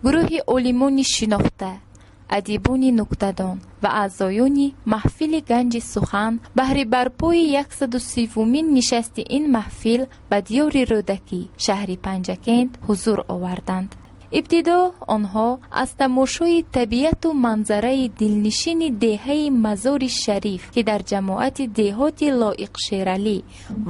Гурӯҳи олимони шинохта, адибони нуктадон ва аъзоёни маҳфили ганҷи сухан баҳри барпои 130-умин нишасти ин маҳфил ба диёри Рӯдакӣ, шаҳри Панҷакент ҳузур оварданд. Ибтидо онҳо аз тамошои табиату манзараи дилнишини деҳаи Мазори Шариф, ки дар ҷамоати деҳоти Лоиқ Шералӣ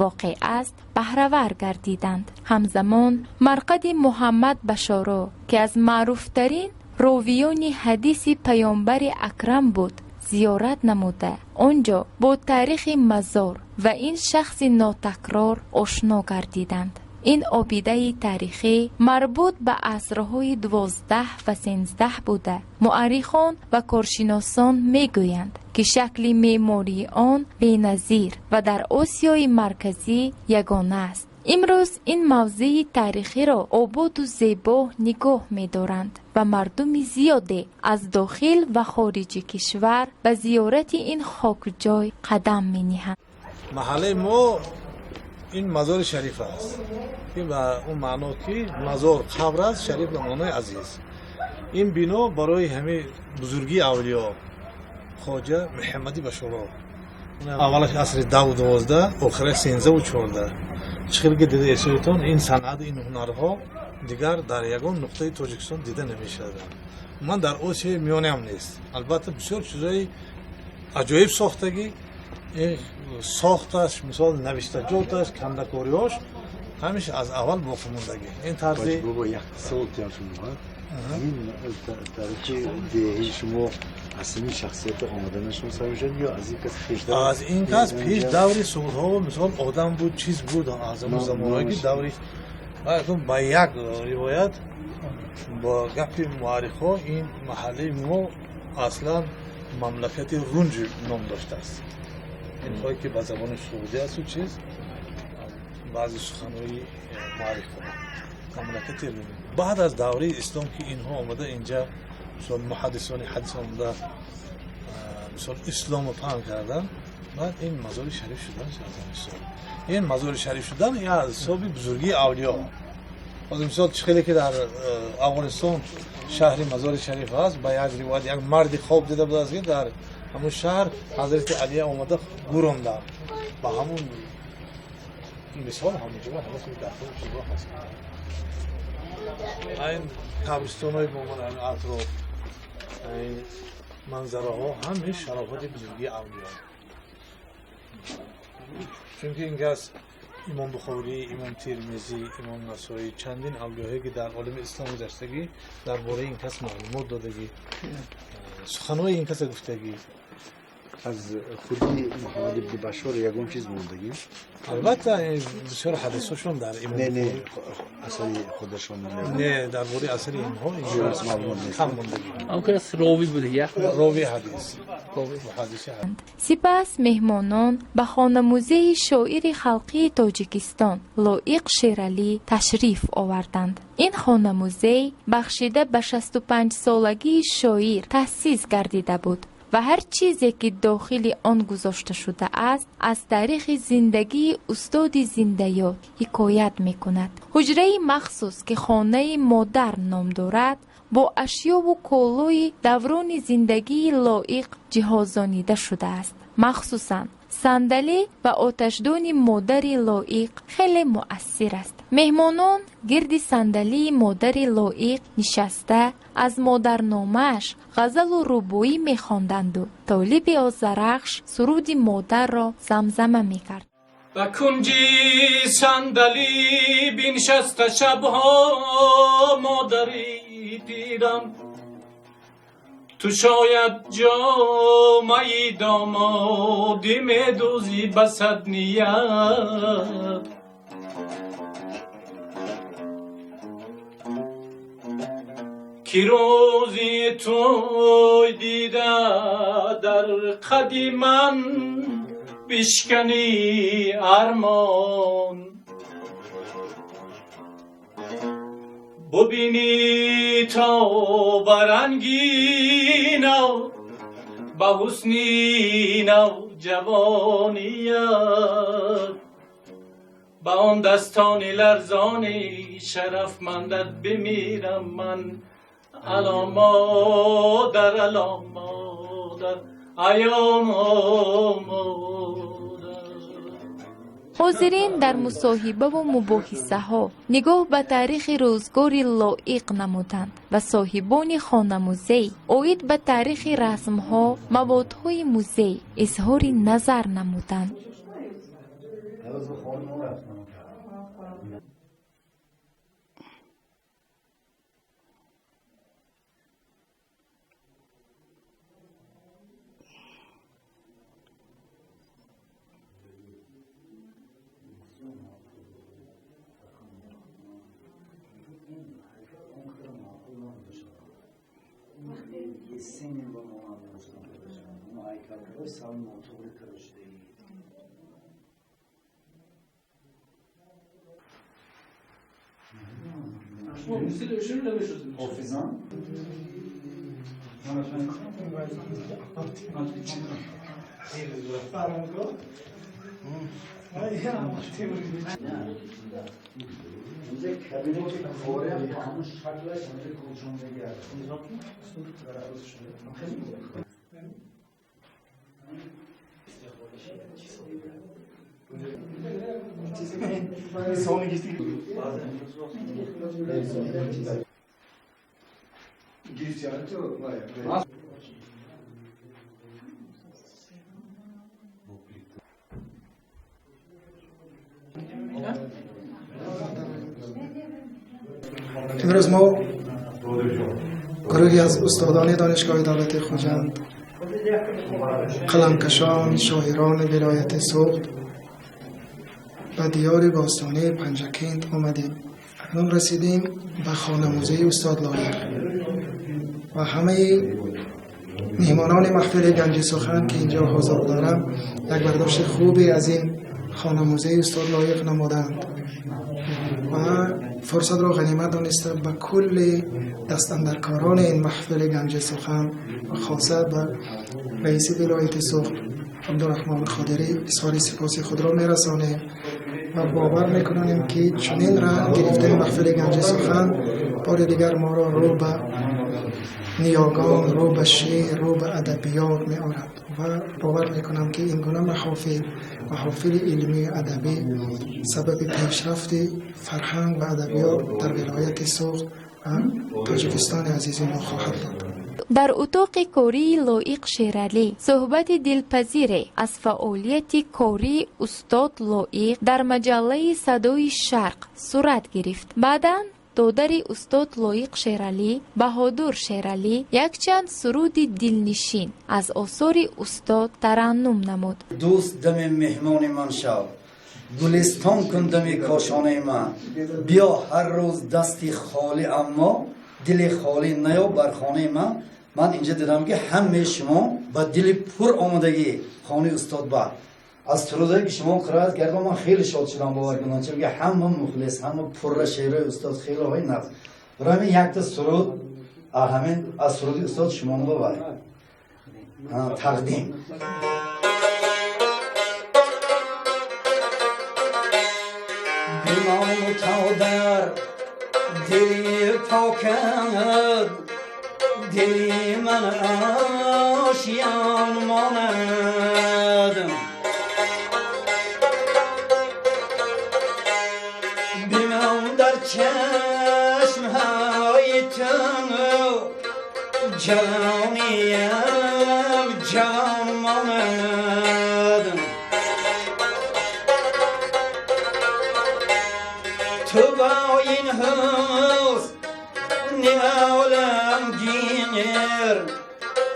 воқеъ аст, баҳравар гардиданд. Ҳамзамон марқади Муҳаммад Башоро, ки аз маъруфтарин ровиёни ҳадиси паёмбари акрам буд, зиёрат намуда, он ҷо бо таърихи мазор ва ин шахси нотакрор ошно гардиданд. Ин обидаи таърихӣ марбут ба асрҳои 12 ва 13 буда, муаррихон ва коршиносон мегӯянд, ки шакли меъмории он беназир ва дар Осиёи Марказӣ ягона аст. Имрӯз ин мавзеи таърихиро ободу зебо нигоҳ медоранд ва мардуми зиёде аз дохил ва хориҷи кишвар ба зиёрати ин хокҷой қадам мениҳанд. Маҳаллаи мо ин Мазори Шариф аст, ки ба он маъно, ки мазор қабр аст, шариф ба маънои азиз. Ин бино барои ҳамаи бузургии авлиё Хоҷа Муҳаммади Башоро, аввалаш асри 10-у 12, охираш 13-у 14. Чӣ хел ки дида эсоитон, ин санъат, ин ҳунарҳо дигар дар ягон нуқтаи Тоҷикистон дида намешавад, ман дар Осиёи Миёнаам нест. Албатта, бисёр чизҳои аҷоиб сохтагӣ, сохташ, мисол, навиштаҷоташ, кандакориҳош ҳамеша аз аввал боқӣ мондагӣ, ин тарзи. Бобо, як савол тиям шумо. Ҳамин таърихи деҳи шумо аз ҳамин шахсияти омаданашон сар мешавад ё аз ин кас пеш? Аз ин кас пеш, даври суғдҳо, мисол, одам буд, чиз буд, аз ҳамон замонҳое ки даври, ба як ривоят, бо гапи муаррихҳо, ин маҳаллаи мо аслан мамлакати Рунҷ ном доштааст. Инҳое ки ба забони суғдӣ асту чиз, баъзе суханҳои муаррихҳо, мамлакати Рунҷ. Баъд аз давраи ислом, ки инҳо омада инҷа, мисол, муҳаддисони ҳадис омада, мисол, ислому паҳн кардан, баъд ин Мазори Шариф шудан. Мисол, ин Мазори Шариф шудан аз ҳисоби бузургии авлиё. Ҳозир, мисол, чӣ хеле ки дар Афғонистон шаҳри Мазори Шариф ҳаст, ба як ривоят, як марди хоб дида будааст, ки дар ҳамун шаҳр ҳазрати Алия омада гуронда. Ба ҳамун мисол ҳамунҷо ҳама дар чизо ҳаст. Ин қабристонҳои момон, атроф, ин манзараҳо ҳамаи шарофати бузургии авлиё, чунки ин кас Имом Бухорӣ, Имом Термизӣ, Имом Насоӣ, чандин авлиёҳое ки дар олами ислом гузаштагӣ, дар бораи ин кас маълумот додагӣ, суханҳои ин каса гуфтагӣ. Аз худи Муҳаммад ибни Башор ягон чиз мондагӣ? Албатта, бисёр ҳадисҳошон дар имом. Не, не, асари худашон. Не, дар бораи асари инҳо маълумот нест. Кам мондагӣ. Он кас ровӣ буд, я? Рови ҳадис, ҳадиси. Сипас меҳмонон ба хонамузеи шоири халқии Тоҷикистон Лоиқ Шералӣ ташриф оварданд. Ин хонамузей бахшида ба 65-солагии шоир таъсис гардида буд ва ҳар чизе, ки дохили он гузошта шудааст, аз таърихи зиндагии устоди зиндаёд ҳикоят мекунад. Ҳуҷраи махсус, ки хонаи модар ном дорад, бо ашёву колои даврони зиндагии Лоиқ ҷиҳозонида шудааст. Махсусан сандалӣ ва оташдони модари Лоиқ хеле муассир аст. Меҳмонон гирди сандалии модари Лоиқ нишаста, аз модарномааш ғазалу рубоӣ мехонданду Толиби Озарахш суруди модарро замзама мекард. Ба кунҷи сандалӣ биншаста шабҳо модари пирам, ту шояд ҷомаи домодӣ медӯзӣ ба сад ният. Ки рӯзи тӯй дида дар қади ман бишканӣ армон, бубинӣ то ба ранги нав, ба ҳусни нав ҷавоният, ба он дастони ларзони шарафмандат бимирам ман. الا مادر الا مادر ایا مادر. Ҳозирин дар мусоҳибаву мубоҳисаҳо нигоҳ ба таърихи рӯзгори Лоиқ намуданд ва соҳибони хонамузей оид ба таърихи расмҳо, маводҳои музей изҳори назар намуданд. امروز ما گروهی از استادان دانشگاه دولت خوجند، قلمکشان، شاعران ولایت سغد به دیار باستانی پنجکنت آمدیم. اکنون رسیدیم به خانه موزه استاد لایق و همه میهمانان محفل گنج سخن که اینجا حضور دارم یک برداشت خوبی از این خانه موزه استاد لایق نمودند و فرصت را غنیمت دانسته به کل دست اندرکاران این محفل گنج سخن و خاصه به رئیس ولایت سغد عبدالرحمن قادری اظهار سپاس خود را میرسانیم و باور میکنیم که چنین را گرفتن محفل گنج سخن بار دیگر ما را رو به نیاگان، رو به شعر، رو به ادبیات می آورد و باور میکنم که این گونه محافل، محافل علمی ادبی سبب پیشرفت فرهنگ و ادبیات در ولایت سغد و تاجیکستان عزیز ما خواهد بود. Дар утоқи кории Лоиқ Шералӣ суҳбати дилпазире аз фаъолияти кории устод Лоиқ дар маҷаллаи «Садои Шарқ» сурат гирифт. Баъдан додари устод Лоиқ Шералӣ, Баҳодур Шералӣ, якчанд суруди дилнишин аз осори устод тараннум намуд. Дӯст дами меҳмони ман шав, гулистон кун дами кошонаи ман, биё ҳар рӯз дасти холӣ, аммо дили холӣ наё бар хонаи ман. Ман инҷа дидам ки ҳамаи шумо ба дили пур омодагӣ хонаи устод ба аз сурудҳое ки шумо қироат кардам, ман хеле шод шудам, бовар кунам, чунки ҳама мухлис, ҳама пурра шеърҳои устод хеле ҳои нағз. Барои ҳамин якта суруд ҳамин аз суруди устод шумо бовар тақдим. Бимон то дар дили покат, дили ман ошиён монад. Бимон дар чашмҳои ту ҷоним ҷон монад. تو با این حسن عالمگیر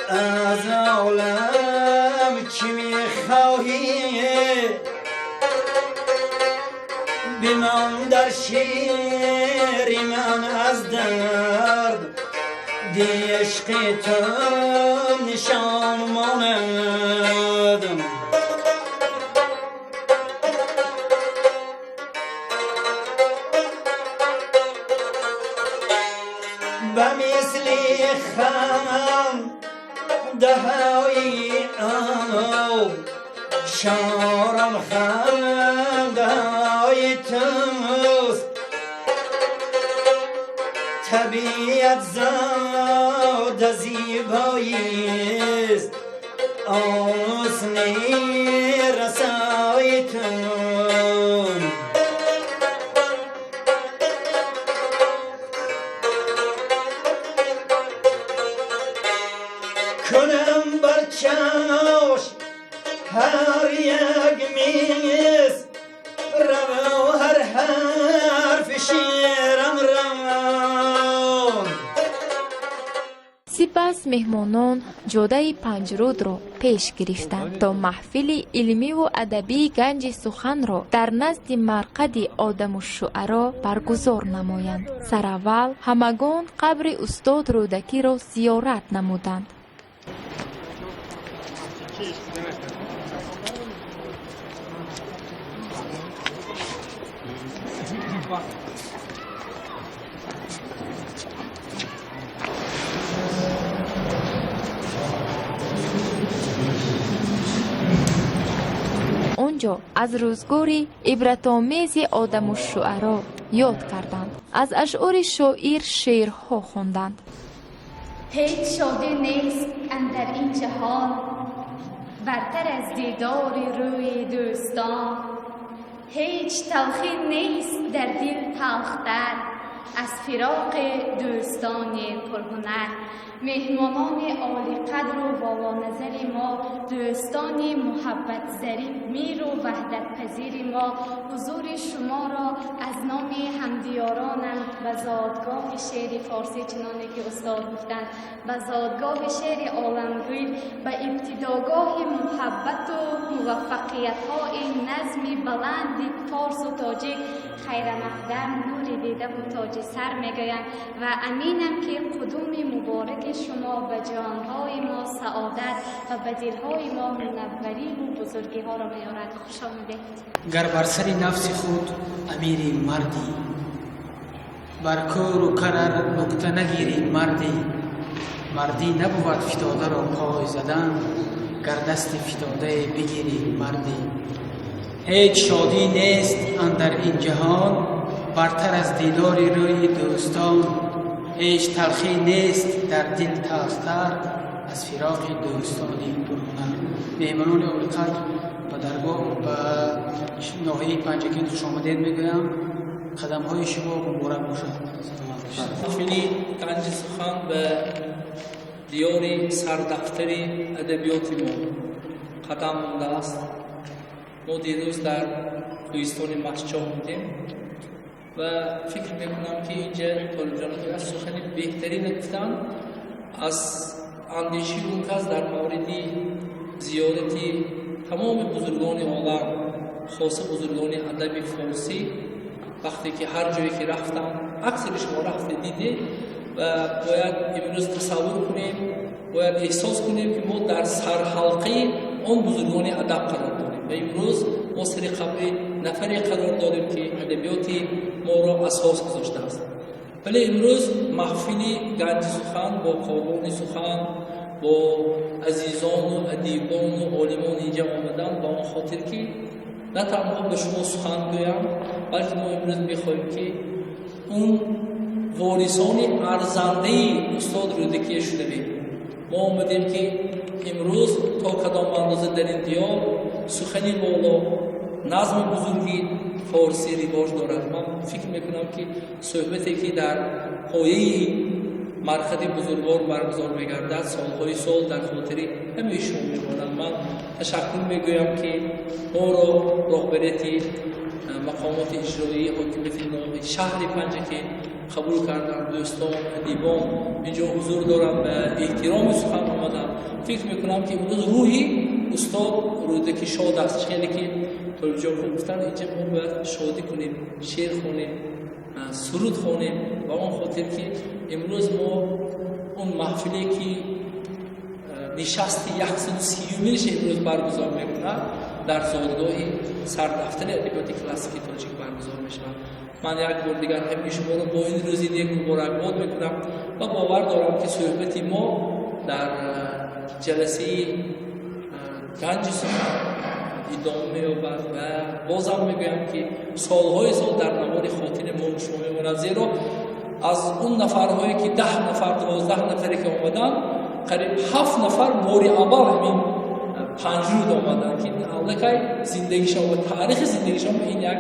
از عالم چی میخواهی؟ بمان در شعر من از درد عشق تو نشان ماند. به مثل خنده های آب شارم خنده های توست، طبیعت زن خورده زیباییست آسن رسایتون. کنم بر چشم هر یک میز رو هر حرف شیرم روان. Сипас меҳмонон ҷодаи Панҷрудро пеш гирифтанд, то маҳфили илмиву адабии Ганҷи суханро дар назди марқади Одамушшуаро баргузор намоянд. Сараввал ҳамагон қабри устод Рӯдакиро зиёрат намуданд. Он ҷо аз рӯзгори ибратомези Одамушшуаро ёд карданд, аз ашъори шоир шеърҳо хонданд. Ҳеҷ шодӣ нест андар ин ҷаҳон бартар аз дидори рӯи дӯстон. Ҳеҷ талхӣ нест дар дил талхтар аз фироқи дӯстони пурҳунар. Меҳмонони олиқадру волоназари мо, дӯстони муҳаббатзари миру ваҳдатпазири мо, ҳузури шуморо аз номи ҳамдиёронам ба зодгоҳи шеъри форсӣ, чуноне ки устод гуфтанд, ба зодгоҳи шеъри оламгӯй, ба ибтидогоҳи муҳаббату муваффақиятҳои назми баланди форсу тоҷик хайрамақдам, нури дидаву тоҷи сар мегӯям ва аминам ки қудуми мубораки шумо ба ҷонҳои мо саодат ва ба дилҳои мо мунаввариву бузургиҳоро меорад. Хуш омадед. Гар бар сари нафси худ амири мардӣ, бар кӯру карар нукта нагирӣ мардӣ, мардӣ набувад фитодаро пой задан, гар дасти фитодае бигирӣ мардӣ. Ҳеҷ шодӣ нест андар ин ҷаҳон бартар аз дидори рӯи дӯстон. Ҳеҷ талхӣ нест дар дил талхтар аз фироқи дӯстони пурҳунар. Меҳмонони олиқадр, ба даргоҳ ба ноҳияи Панҷакент хушомадед мегӯям. Қадамҳои шумо муборак бошад. Маҳфили Ганҷи сухан ба диёри сардафтари адабиёти мо қадам мондааст. Мо дирӯз дар кӯҳистони Масчоҳ будем ва фикр мекунам, ки инҷа Толибҷон аз сухани беҳтарин гуфтанд, аз андешаи он кас дар мавриди зиёрати тамоми бузургони олам, хоса бузургони адаби форсӣ. Вақте ки ҳар ҷое ки рафтанд, аксари шумо рафте дидед ва бояд имрӯз тасаввур кунем, бояд эҳсос кунем, ки мо дар сарҳалқаи он бузургони адаб қарор дорем ва имрӯз мо сари қабри нафаре қарор дорем, ки адабиёти моро асос гузоштааст. Вале имрӯз маҳфили Ганҷи сухан бо ковони сухан, бо азизону адибону олимон инҷа омаданд ба он хотир, ки на танҳо ба шумо сухан гӯям, балки мо имрӯз мехоҳем, ки он ворисони арзандаи устод Рӯдакия шунавем. Мо омадем, ки имрӯз то кадом андоза дар ин диёр сухани боло, назми бузурги форсӣ ривоҷ дорад. Ман фикр мекунам, ки суҳбате, ки дар пояи марқади бузургвор баргузор мегардад, солҳои сол дар хотири ҳамаи шумо мемонад. Ман ташаккур мегӯям, ки моро роҳбарияти мақомоти иҷроии ҳокимияти ноҳияи шаҳри Панҷакент қабул карданд. Дӯстон, адибон инҷо ҳузур доранд, ба эҳтироми сухан омаданд. Фикр мекунам, ки имрӯз рӯҳи устод Рӯдакӣ шод аст. Хеле ки Толибҷон хуб гуфтанд, инҷа мо бояд шодӣ кунем, шеър хонем, суруд хонем, ба он хотир ки имрӯз мо он маҳфиле, ки нишасти 130-юмиша имрӯз баргузор мекунад, дар зодгоҳи сардафтари адабиёти классикии тоҷик баргузор мешавад. Ман як бор дигар ҳамаи шуморо бо ин рӯзи нек муборакбод мекунам ва бовар дорам, ки суҳбати мо дар ҷаласаи Ганҷи сухан идома меёбад ва бозам мегӯям, ки солҳои сол дар навори хотири мо шумо мемонад, зеро Аз он нафарҳое ки 10 нафар, 12 нафаре ки омаданд, қариб 7 нафар бори аввал ҳамин Панҷруд омаданд, ки аллакай зиндагишон ва таърихи зиндагишон ин як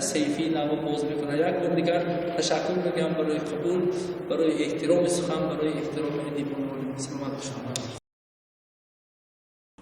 саҳифаи нав боз мекунад. Як бор дигар ташаккур мегӯям барои қабул, барои эҳтироми сухан, барои эҳтироми адибон. Саломат бошанд.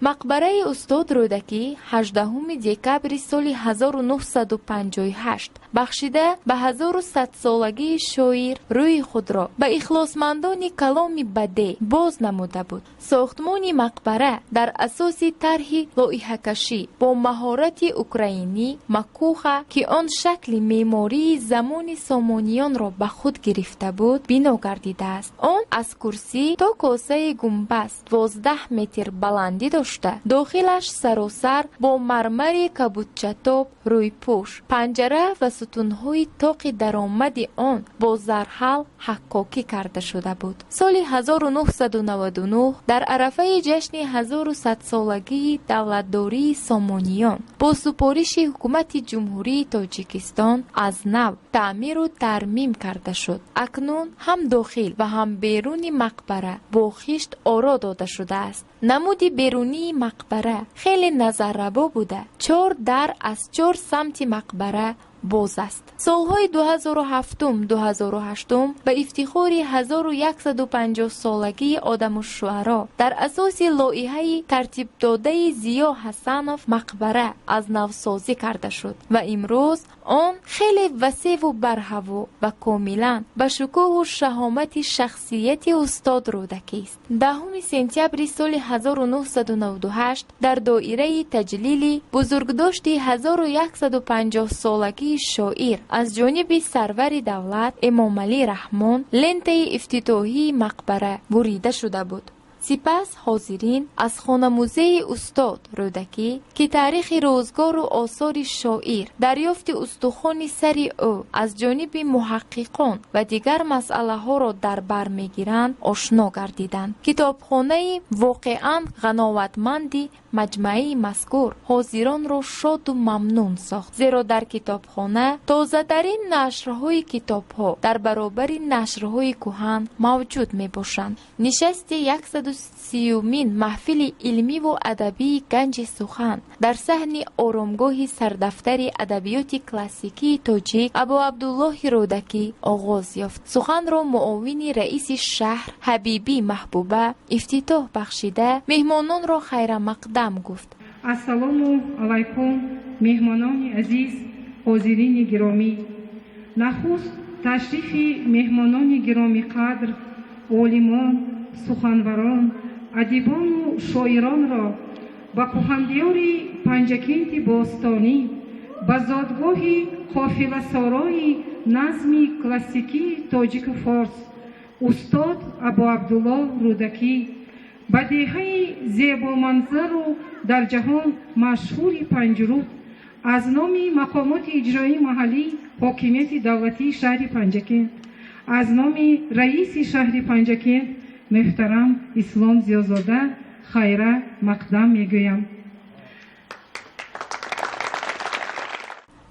Мақбараи устод Рӯдакӣ 18 декабри соли 1958 бахшида ба 1100-солагии шоир рӯи худро ба ихлосмандони каломи бадеъ боз намуда буд. Сохтмони мақбара дар асоси тарҳи лоиҳакашӣ бо маҳорати украинӣ Макуха, ки он шакли меъмории замони сомониёнро ба худ гирифта буд, бино гардидааст. Он аз курсӣ то косаи гумбаз 12 метр баландӣ дошт, дохилаш саросар бо мармари кабудчатоб рӯйпӯш, панҷара ва сутунҳои тоқи даромади он бо зарҳал ҳаккокӣ карда шуда буд. Соли 1999 дар арафаи ҷашни 1100-солагии давлатдории сомониён бо супориши ҳукумати Ҷумҳурии Тоҷикистон аз нав таъмиру тармим карда шуд. Акнун ҳам дохил ва ҳам беруни мақбара бо хишт оро дода шудааст. Намуди берунии мақбара хеле назаррабо буда, 4 дар аз 4 самти мақбара боз аст. Солҳои 2007-2008 ба ифтихори 1150-солагии Одамушшуаро дар асоси лоиҳаи тартибдодаи Зиё Ҳасанов мақбара аз навсозӣ карда шуд ва имрӯз он хеле васеъву барҳаво ва комилан ба шукӯҳу шаҳомати шахсияти устод Рӯдакист. 10 сентябри соли 1998 дар доираи таҷлили бузургдошти 1150-солагии шоир аз ҷониби сарвари давлат Эмомалӣ Раҳмон лентаи ифтитоҳии мақбара бурида шуда буд. Сипас ҳозирин аз хонамузеи устод Рӯдакӣ, ки таърихи рӯзгору осори шоир, дарёфти устухони сари ӯ аз ҷониби муҳаққиқон ва дигар масъалаҳоро дар бар мегиранд, ошно гардиданд. Китобхонаи воқеан ғановатманди маҷмааи мазкур ҳозиронро шоду мамнун сохт, зеро дар китобхона тозатарин нашрҳои китобҳо дар баробари нашрҳои кӯҳан мавҷуд мебошанд. Нишасти 130-мин маҳфили илмиву адабии Ганҷи сухан дар саҳни оромгоҳи сардафтари адабиёти классикии тоҷик Абуабдуллоҳи Рӯдакӣ оғоз ёфт. Суханро муовини раиси шаҳр Ҳабибӣ Маҳбуба ифтитоҳ бахшида меҳмононро хайрамақдам гуфт. Ассалому алайкум, меҳмонони азиз, ҳозирини гиромӣ. Нахуст ташрифи меҳмонони гиромиқадр, олимон, суханварон, адибону шоиронро ба кӯҳандиёри Панҷакенти бостонӣ, ба зодгоҳи қофиласорои назми классикии тоҷику форс устод Абуабдуллоҳ Рӯдакӣ, ба деҳаи зебоманзару дар ҷаҳон машҳури Панҷруд аз номи мақомоти иҷроии маҳаллӣ ҳокимияти давлатии шаҳри Панҷакент, аз номи раиси шаҳри Панҷакент муҳтарам Ислом Зиёзода хайра мақдам мегӯям.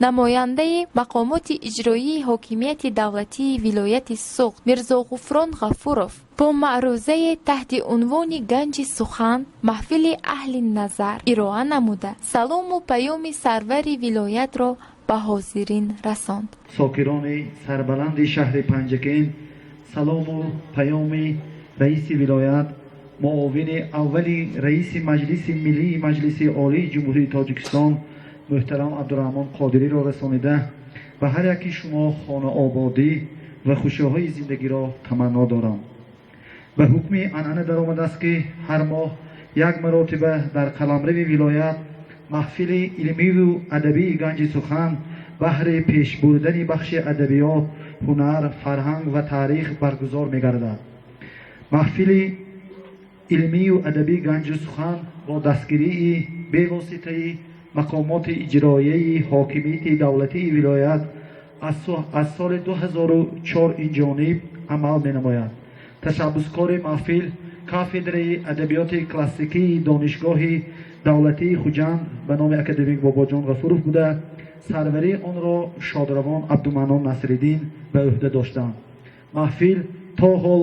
Намояндаи мақомоти иҷроии ҳокимияти давлатии вилояти Суғд Мирзоғуфрон Ғафуров бо маърузае таҳти унвони Ганҷи сухан маҳфили аҳли назар ироа намуда, салому паёми сарвари вилоятро ба ҳозирин расонд. Сокирони сарбаланди шаҳри Панҷакент, салому паёми раиси вилоят, муовини аввали раиси Маҷлиси миллии Маҷлиси Олии Ҷумҳурии Тоҷикистон муҳтарам Абдураҳмон Қодириро расонида ба ҳар яки шумо хонаободӣ ва хушиҳои зиндагиро таманно дорам. Ба ҳукми анъана даромадааст, ки ҳар моҳ як маротиба дар қаламрави вилоят маҳфили илмиву адабии Ганҷи сухан баҳри пешбурдани бахши адабиёт, ҳунар, фарҳанг ва таърих баргузор мегардад. Маҳфили илмию адабии Ганҷи сухан бо дастгирии бевоситаи мақомоти иҷроияи ҳокимияти давлатии вилоят аз соли 2004 ин ҷониб амал менамояд. Ташаббускори маҳфил кафедраи адабиёти классикии Донишгоҳи давлатии Хуҷанд ба номи академик Бобоҷон Ғафуров буда, сарварии онро шодравон Абдуманнон Насриддин ба ӯҳда доштанд. Маҳфил то ҳол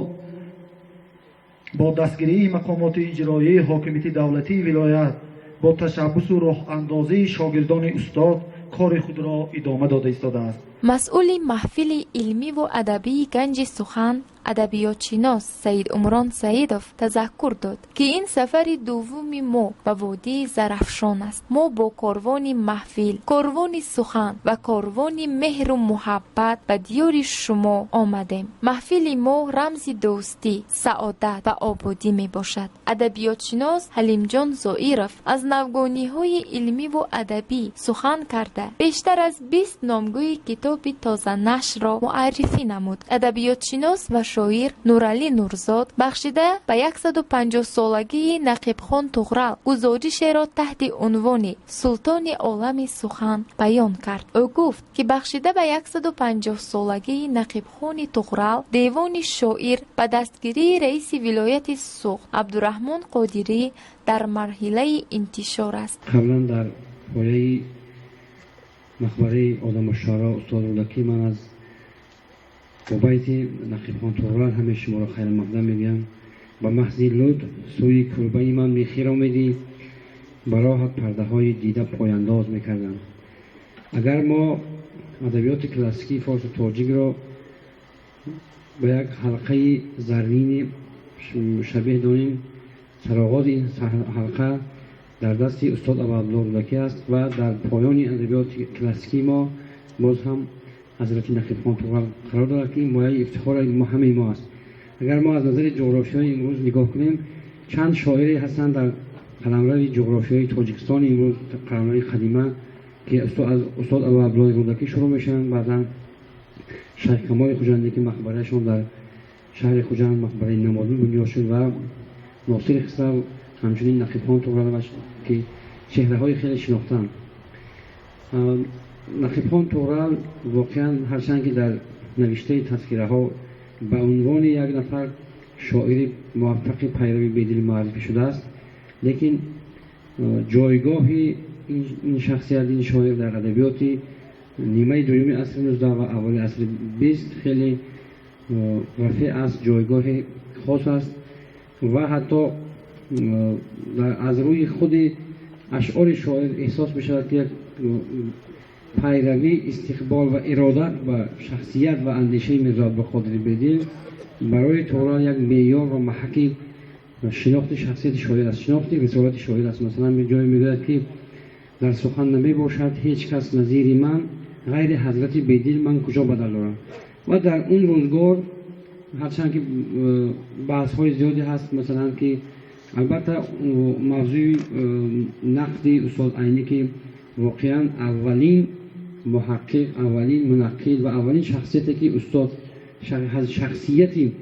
бо дастгирии мақомоти иҷроияи ҳокимияти давлатии вилоят бо ташаббусу роҳандозии шогирдони устод кори худро идома дода истодааст. Масъули маҳфили илмиву адабии Ганҷи сухан, адабиётшинос Саидумрон Саидов тазаккур дод, ки ин сафари дуввуми мо ба водии Зарафшон аст. Мо бо корвони маҳфил, корвони сухан ва корвони меҳру муҳаббат ба диёри шумо омадем. Маҳфили мо рамзи дӯстӣ, саодат ва ободӣ мебошад. Адабиётшинос Ҳалимҷон Зоиров аз навгониҳои илмиву адабӣ сухан карда, бештар аз 20 номгӯи китоби тозанашрро муаррифӣ намуд. Адабиётшинос ва шоир Нуралӣ Нурзод бахшида ба 150-солагии Нақибхон Туғрал гузоришеро таҳти унвони «Султони олами сухан» баён кард. Ӯ гуфт, ки бахшида ба 150-солагии Нақибхони Туғрал девони шоир ба дастгирии раиси вилояти Суғд Абдураҳмон Қодирӣ дар марҳилаи интишор аст. Қаблан дар пояи мақбараи Одамушшуаро устод Рӯдакӣ ман аз байти Нақибхон Туғрал ҳамаи шуморо хайрмақдам мегӯям. Ба маҳзи лутф сӯи кӯрбаи ман мехиромедӣ, ба роҳат пардаҳои дида пояндоз мекардам. Агар мо адабиёти классикии форсу тоҷикро ба як ҳалқаи заррини шабеҳ донем, сароғози ин ҳалқа дар дасти устод Абуабдуллоҳ Рӯдакӣ аст ва дар поёни адабиёти классикии мо боз ҳам ҳазрати Нақибхон Туғрал қарор дорад, ки ин мояи ифтихори мо ҳамаи мо аст. Агар мо аз назари ҷуғрофиёи имрӯз нигоҳ кунем, чанд шоире ҳастанд дар қаламрави ҷуғрофиёи Тоҷикистони имрӯз, қаламрави қадима, ки аз устод Абуабдуллоҳи Рӯдакӣ шурӯъ мешаванд, баъдан Шайх Камоли Хуҷандӣ, ки мақбараашон дар шаҳри Хуҷанд мақбараи намодин бунёд шуд, ва Носири Хисрав, ҳамчунин Нақибхон Туғрал, ки чеҳраҳои хеле шинохтаанд. Нақибхон Туғрал воқеан ҳарчанд ки дар навиштаи тазкираҳо ба унвони як нафар шоири муваффақи пайрави Бедил муаррифӣ шудааст, лекин ҷойгоҳи ин шахсият, ин шоир дар адабиёти нимаи дуюми асри 19 ва аввали асри 20 хеле рафеъ аст, ҷойгоҳи хос аст ва ҳатто аз рӯи худи ашъори шоир эҳсос мешавад, ки як пайравӣ, истиқбол ва иродат ба шахсият ва андешаи Мирзо Абдулқодири Бедил барои Туғрал як меъёр ва маҳаки шинохти шахсияти шоир аст, шинохти рисолати шоир аст. Масалан, ҷое мегӯяд, ки дар сухан намебошад ҳеҷ кас назири ман, ғайри ҳазрати Бедил ман куҷо бадал дорам. Ва дар он рӯзгор ҳарчанд ки баҳсҳои зиёде ҳаст, масалан ки албатта мавзӯи нақди устод Айнӣ, ки воқеан аввалин муҳаққиқ, аввалин мунаққид ва аввалин шахсияте ки устод шахсияти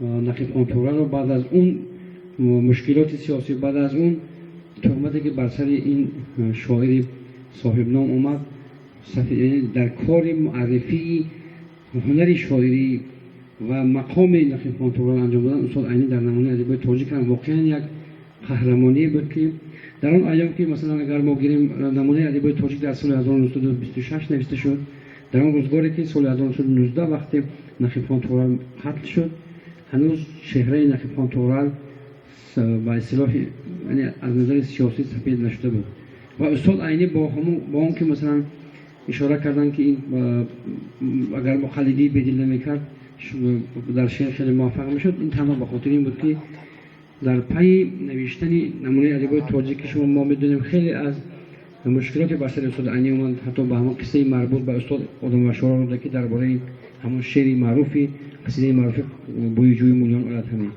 Нақибхон Туғралро баъд аз он мушкилоти сиёсӣ, баъд аз он туҳмате ки бар сари ин шоири соҳибном омад, дар кори муаррифии ҳунари шоирӣ ва мақоми Нақибхон Туғрал анҷом додан, устод Айнӣ дар намунаи адабиёти тоҷик ҳам воқеан як қаҳрамоние буд, ки дар он айём, ки масалан агар мо гирем намунаи адабиёти тоҷик дар соли 1926 навишта шуд, дар он рӯзгоре ки соли 1919 вақте Нақибхон Туғрал қатл шуд, ҳанӯз чеҳраи Нақибхон Туғрал ба истилоҳи аз назари сиёсӣ сафед нашуда буд. Ва устод Айнӣ бо он ки масалан ишора карданд, ки ин агар муқаллидии Бедил намекард дар шеър хеле муваффақ мешуд, ин танҳо ба хотири ин буд, ки дар пайи навиштани намунаи адабиёти тоҷик, ки шумо мо медонем хеле аз мушкилоти бар сари устод Айнӣ омад, ҳатто ба ҳамон қиссаи марбут ба устод Одамашшуаро Рӯдакӣ дар бораи ҳамон шеъри маъруфи қасидаи маъруфи бӯи ҷӯи мӯлиён ояд ҳамин.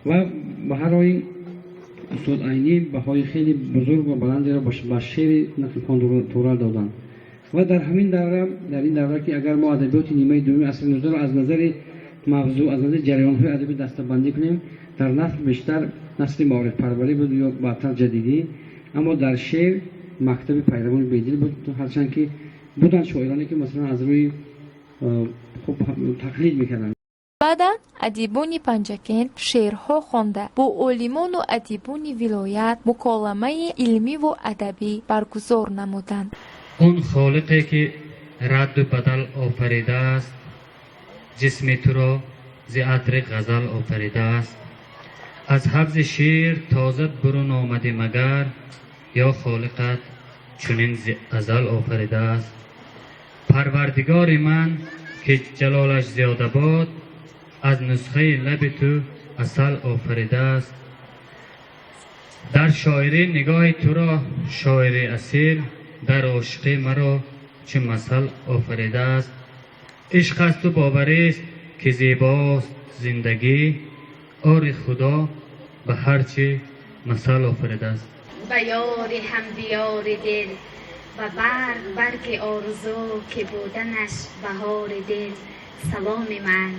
Ва ба ҳар ҳол устод Айнӣ баҳои хеле бузург ва баландеро ба шеъри Нақибхон Туғрал доданд. Ва дар ҳамин давра, дар ин давра, ки агар мо адабиёти нимаи дуюми асри 19-ро аз назари мавзӯъ, аз назари ҷараёнҳои адабӣ дастабандӣ кунем, дар наср бештар насли маорифпарварӣ буд ё баъдтар ҷадидӣ, аммо дар шеър мактаби пайравони Бедил буд, ҳарчанд ки буданд шоироне, ки масалан аз рӯи хуб тақлид мекарданд. Баъдан адибони Панҷакент шеърҳо хонда, бо олимону адибони вилоят муколамаи илмиву адабӣ баргузор намуданд. Он холиқе ки радду бадал офаридааст, Ҷисми туро зи атри ғазал офаридааст. Аз ҳавзи шир тоза бурун омадӣ магар, ё холиқат чунин зи азал офаридааст. Парвардигори ман, ки ҷалолаш зиёда бод, аз нусхаи лаби ту асал офаридааст. Дар шоирӣ нигоҳи туро шоири асил, дар ошиқӣ маро чу масал офаридааст. Ишқ асту боварист, ки зебост зиндагӣ, ори худо ба ҳар чӣ масал офаридааст. Ба ёри ҳамдиёри дил, ба барг барги орзу, ки буданаш баҳори дил, саломи ман,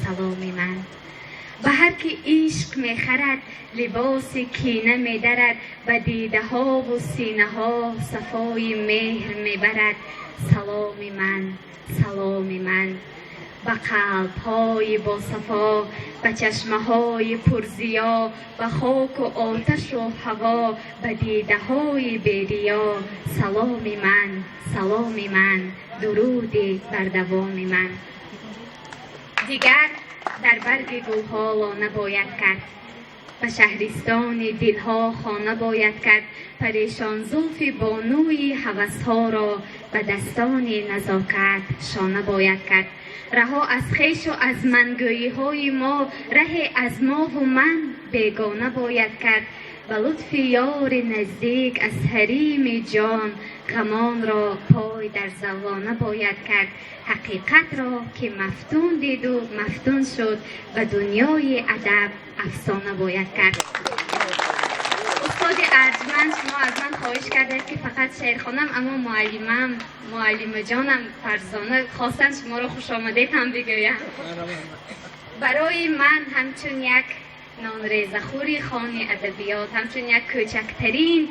саломи ман. Ба ҳар ки ишқ мехарад, либоси кина медарад, ба дидаҳову синаҳо сафои меҳр мебарад, саломи ман, саломи ман. Ба қалбҳои босафо, ба чашмаҳои пурзиё, ба хоку оташу ҳаво, ба дидаҳои бериё, саломи ман, саломи ман, дуруди бардавоми ман. Дигар дар барги гулҳо лона бояд кард, ба шаҳристони дилҳо хона бояд кард, парешон зулфи бонуи ҳавасҳоро ба дастони назокат шона бояд кард. Раҳо аз хешу аз мангӯиҳои мо, раҳе аз мову ман бегона бояд кард. Ба лутфи ёри наздик аз ҳарими ҷон ғамонро пой дар завона бояд кард. Ҳақиқатро ки мафтун диду мафтун шуд, ба дунёи адаб афсона бояд кард. Устоди арҷманд, шумо аз ман хоҳиш кардед, ки фақат шеър хонам, аммо муаллимам, муаллимаҷонам Фарзона хостанд шуморо хушомадед ҳам бигӯям. Барои ман ҳамчун як нонрезахӯри хони адабиёт, ҳамчун як кӯчактарин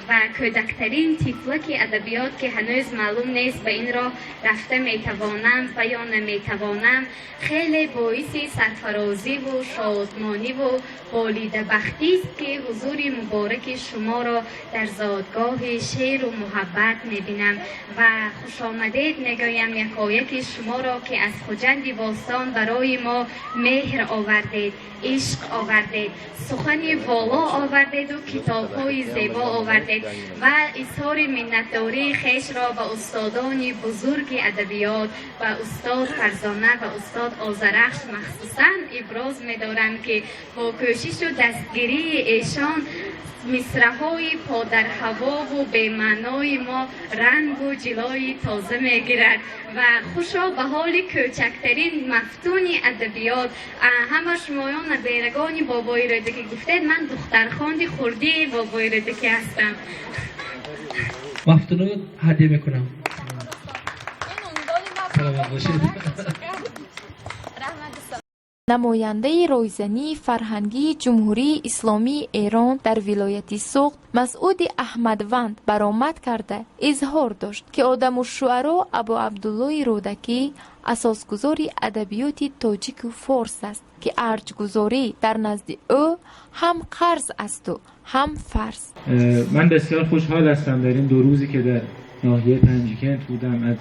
ва кӯдактарин тифлаки адабиёт, ки ҳанӯз маълум нест ба ин роҳ рафта метавонам ва ё наметавонам, хеле боиси сарфарозиву шодмониву болидабахтист, ки ҳузури мубораки шуморо дар зодгоҳи шеъру муҳаббат мебинам ва хушомадед мегӯям якояки шуморо, ки аз Хуҷанди бостон барои мо меҳр овардед, ишқ овардед, сухани воло овардеду китобҳои зебо овардед ва изҳори миннатдории хешро ба устодони бузурги адабиёт, ба устод Фарзона ва устод Озарахш махсусан иброз медорам, ки бо кӯшишу дастгирии эшон мисраҳои подарҳавову бемаънои мо рангу ҷилои тоза мегирад. Ва хушо ба ҳоли кӯчактарин мафтуни адабиёт. Ҳама шумоён наберагони бобои Рӯдакӣ гуфтед, ман духтархонди хурдии бобои Рӯдакӣ ҳастам. Мафтуну ҳадя мекунам. Саломат бошед. Намояндаи ройзании фарҳангии Ҷумҳурии Исломии Эрон дар вилояти Суғд Масъуди Аҳмадванд баромад карда изҳор дошт, ки Одамушшуаро Абу Абдуллои Рӯдакӣ асосгузори адабиёти тоҷику форс аст, ки арҷгузорӣ дар назди ӯ ҳам қарз асту ҳам фарз. Ман бисёр хушҳол ҳастам, дар ин 2 рӯзе ки дар ноҳияи Панҷакент будам, аз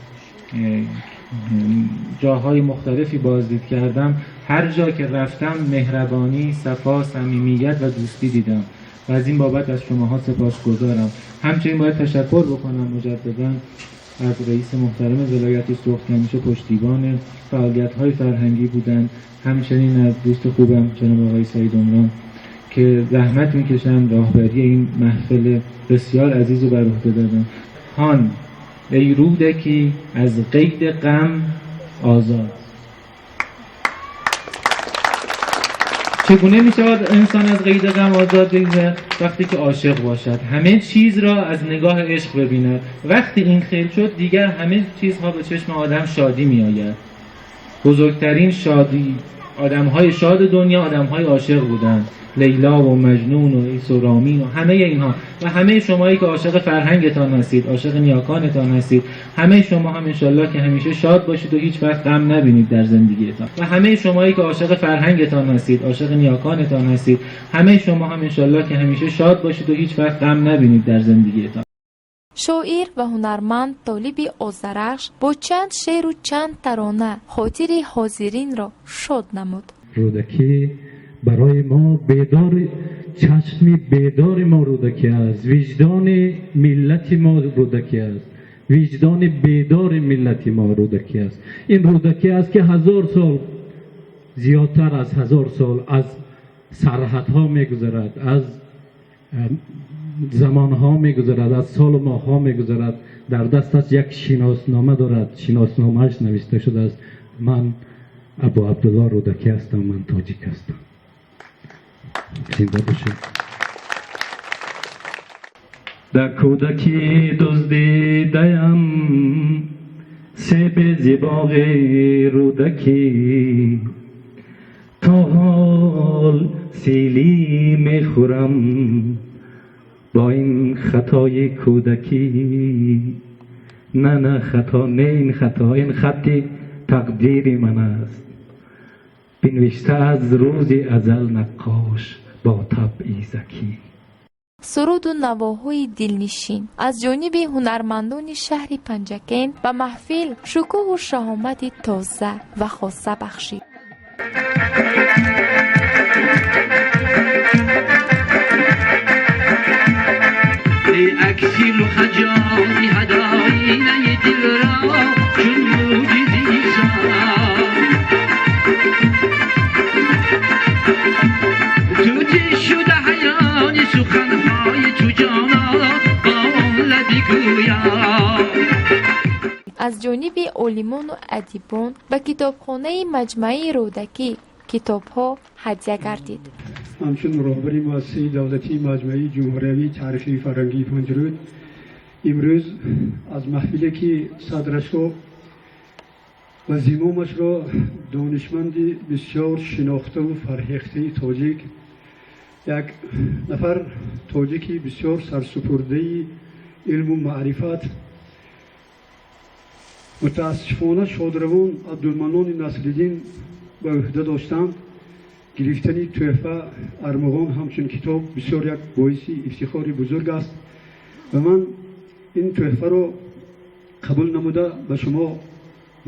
ҷоҳои мухталифе боздид кардам. Ҳар ҷо ки рафтам, меҳрабонӣ, сафо, самимият ва дӯстӣ дидам ва аз ин бобат аз шумоҳо сипосгузорам. Ҳамчунин бояд ташаккур бикунам муҷаддадан аз раиси муҳтарами вилояти Суғд, ки ҳамеша пуштибони фаъолиятҳои фарҳангӣ буданд. Ҳамчунин аз дӯсти хубам ҷаноби оқои Саид Умрон, ки заҳмат мекашанд, роҳбарии ин маҳфили бисёр азиз رو بر عهده دادن. هان ای رودکی از قید غم آزاد. چگونه می شود انسان از قید غم آزاد بگذرد؟ وقتی که عاشق باشد، همه چیز را از نگاه عشق ببیند. وقتی این خیل شد، دیگر همه چیزها به چشم آدم شادی می آید. بزرگترین شادی، آدمهای شاد دنیا آدمهای عاشق بودند. لیلا و مجنون و عیسی و رامین و همه اینها. و همه شمایی که عاشق فرهنگتان هستید، عاشق نیاکانتان هستید، همه شما هم انشالله که همیشه شاد باشید و هیچ وقت غم نبینید در زندگیتان. و همه شمایی که عاشق فرهنگتان هستید، عاشق نیاکانتان هستید، همه شما هم انشالله که همیشه شاد باشید و هیچ وقت غم نبینید در زندگیتان. Шоир ва ҳунарманд Толиби Озарахш бо чанд шеъру чанд тарона хотири ҳозиринро шод намуд. Рӯдакӣ барои мо бедор, чашми бедори мо Рӯдакӣ аст, виҷдони миллати мо Рӯдакӣ аст, виҷдони бедори миллати мо Рӯдакӣ аст. Ин Рӯдакӣ аст, ки 1000 сол, зиёдтар аз 1000 сол аз сарҳадҳо мегузарад, аз замонҳо мегузарад, аз солу моҳҳо мегузарад. Дар дасташ як шиноснома дорад, шиносномааш навишта шудааст: ман Абу Абдулло Рӯдакӣ ҳастам, ман тоҷик ҳастам. Зинда бошед. Дар кӯдакӣ дуздидаям себе зи боғи Рӯдакӣ, то ҳол силӣ мехӯрам бо ин хатои кӯдакӣ. Не, не, хато не, ин хато, ин хатти тақдири ман аст, бинавишта аз рӯзи азал наққош бо табъи закӣ. Суруду навоҳои дилнишин аз ҷониби ҳунармандони шаҳри Панҷакент ба маҳфил шукӯҳу шаҳомати тоза ва хоса бахшид. Аксилу хаҷони ҳадоинаи дилро чун мӯҷизи Исо, тути шуда ҳайрони суханҳои ту ҷоно бо он лаби гӯё. Аз ҷониби олимону адибон ба китобхонаи маҷмааи Рӯдакӣ китобҳо ҳадя гардид. Ҳамчун роҳбари муассисаи давлатии маҷмӯаи ҷумҳуриявии таърихии фарҳангии Панҷруд имрӯз аз маҳфиле ки садрашро ва зимомашро донишманди бисёр шинохтаву фарҳехтаи тоҷик, як нафар тоҷики бисёр сарсупурдаи илму маърифат, мутаассифона шодравон Абдулманони Насриддин ба ӯҳда доштанд, гирифтани тӯҳфа армуғон ҳамчун китоб бисёр як боиси ифтихори бузург аст ва ман ин тӯҳфаро қабул намуда ба шумо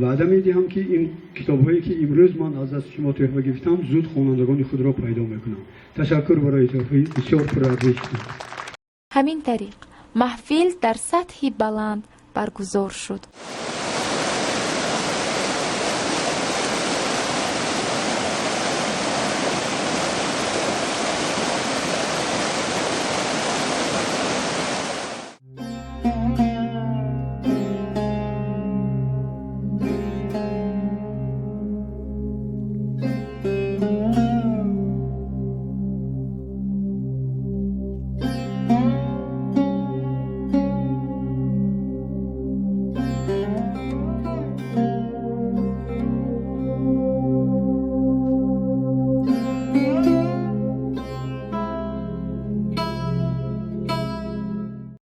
ваъда медиҳам, ки ин китобҳое ки имрӯз ман аз дасти шумо тӯҳфа гирифтам, зуд хонандагони худро пайдо мекунам. Ташаккур барои тӯҳфаи бисёр пурарзиш. Ҳамин тариқ маҳфил дар сатҳи баланд баргузор шуд.